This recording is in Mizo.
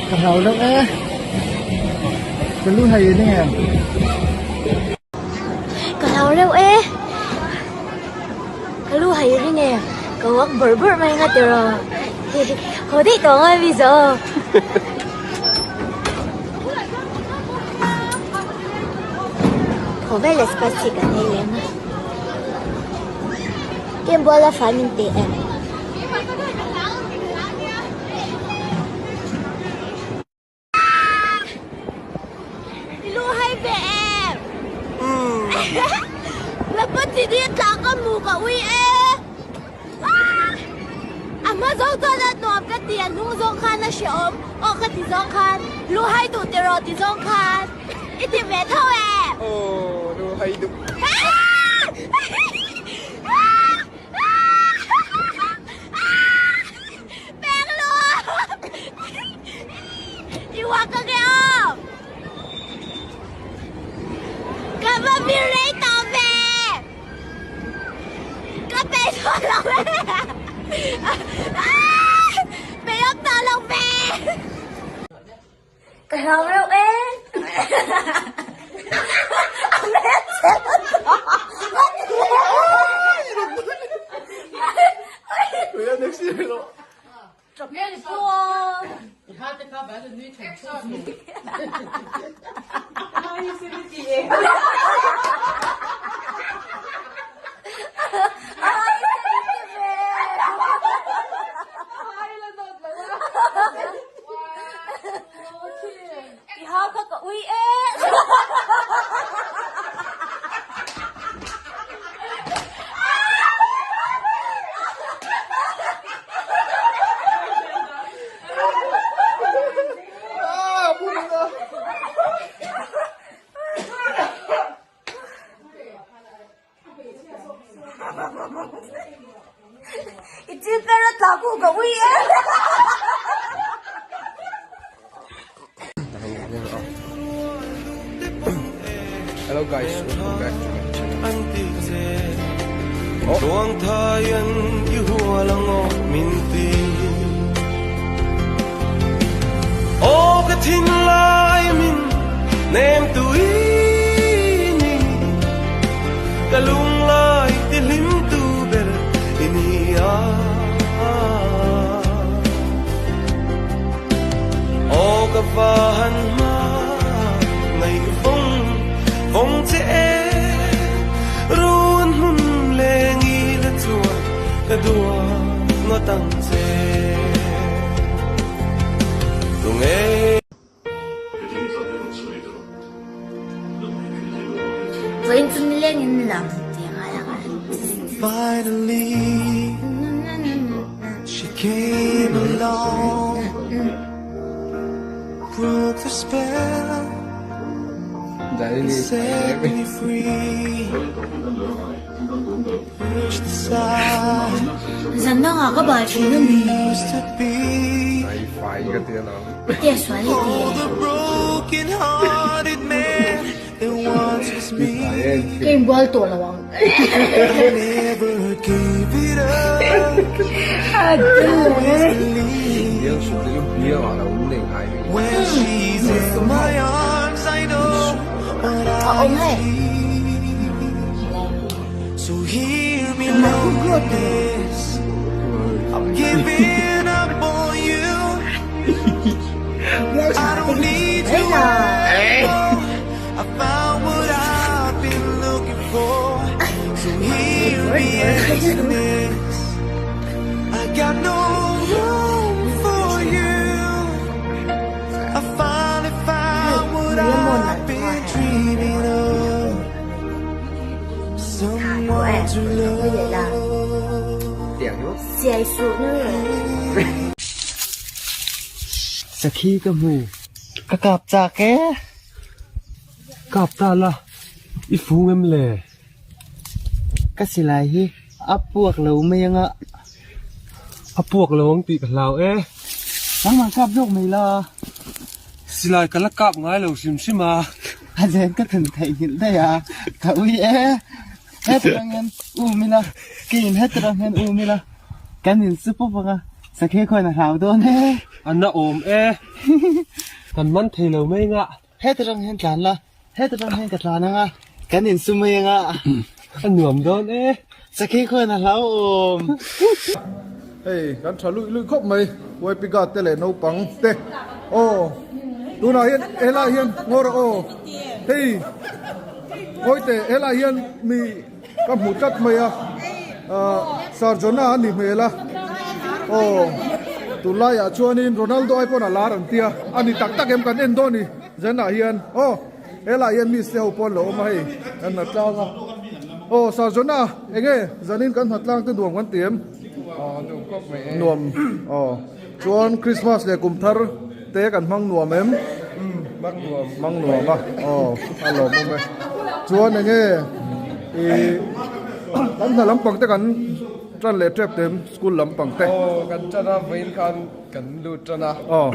Ka hlau deuh e. Ka lu hai in nge. Ka hlau reuh e. Ka lu hai ring e. Ka uak bawrh bawrh mai nga tiraw. Haw daih tawh ang a mi zo. Haw vel leh spicy kan ei leh ang a. Kem buala fai min teh em. Lu hai ve em. Lapa chi di tla ka mu ka ui e. A hma zawng chuan a nuam ka ti a hnung zawng khan a hreawm aw ka ti zawng khan lu hai duh tiraw ti zawng khan i ti ve tho em. Aw lu hai duh. Ka hlau reuh e. I hau kha ka ui e. I chil per a tla ku ka ui e. Hello guys, welcome back to my channel. Oh. Vawiin chu nilengin lam tih a ngai ang a. Zan dangah ka bal thin a ni. Tia sual i ti e. Ka inbual tawh lo ang. A awm hei. Sakhi ka hmu. Ka kap chak e. Kap ta la, i fung em le? Ka silai hi a puak lo mai anga. A puak lo ang tih ka hlau e. Nangmah kap zawk mai la. Silai ka la kap ngai lo hrim hrim a. A zen ka thun theih nghilh daih a, ka ui e. Hetirang hian um ila, keiin hetirang hian um ila, kan insu pawp ang a. Sakhi khawn a hlau dawn e. A na awm e. Kan man thei lo mai nga. Heta tang hian tlan la, heta tang hian ka tlan anga, kan insu mai anga. A nuam dawn e. Sakhi khawn a hlau awm. Hei kan tha luih luih khawp mai YP guard te leh naupang te aw tunah hian helaiah hian ngaw rawh aw hei ngawi teh helaiah hian mi Ka hmu tlat mai a, ahh Sir Jonah a ni hmel a, aw tunlaiah chuanin Ronaldo ai pawn a lar an tia, a ni tak tak em kan en dawn ni zanah hian aw helaiah hian miss te ho pawh an lo awm a hei kan hna tlang a, aw Sir Jonah eng nge zanin kan hna tlang te nuam kan ti em? Aw nuam khawp mai e. Nuam aw chuan Christmas leh kum thar te kan hmang nuam em? Umm mang nuam. Mang nuam a aw a lawmawm e. Chuan eng nge ih kan hna lampang te kan tan leh tep tem school lampang te. Aw kan tan a vawiin khan kan lut tan a. Aw.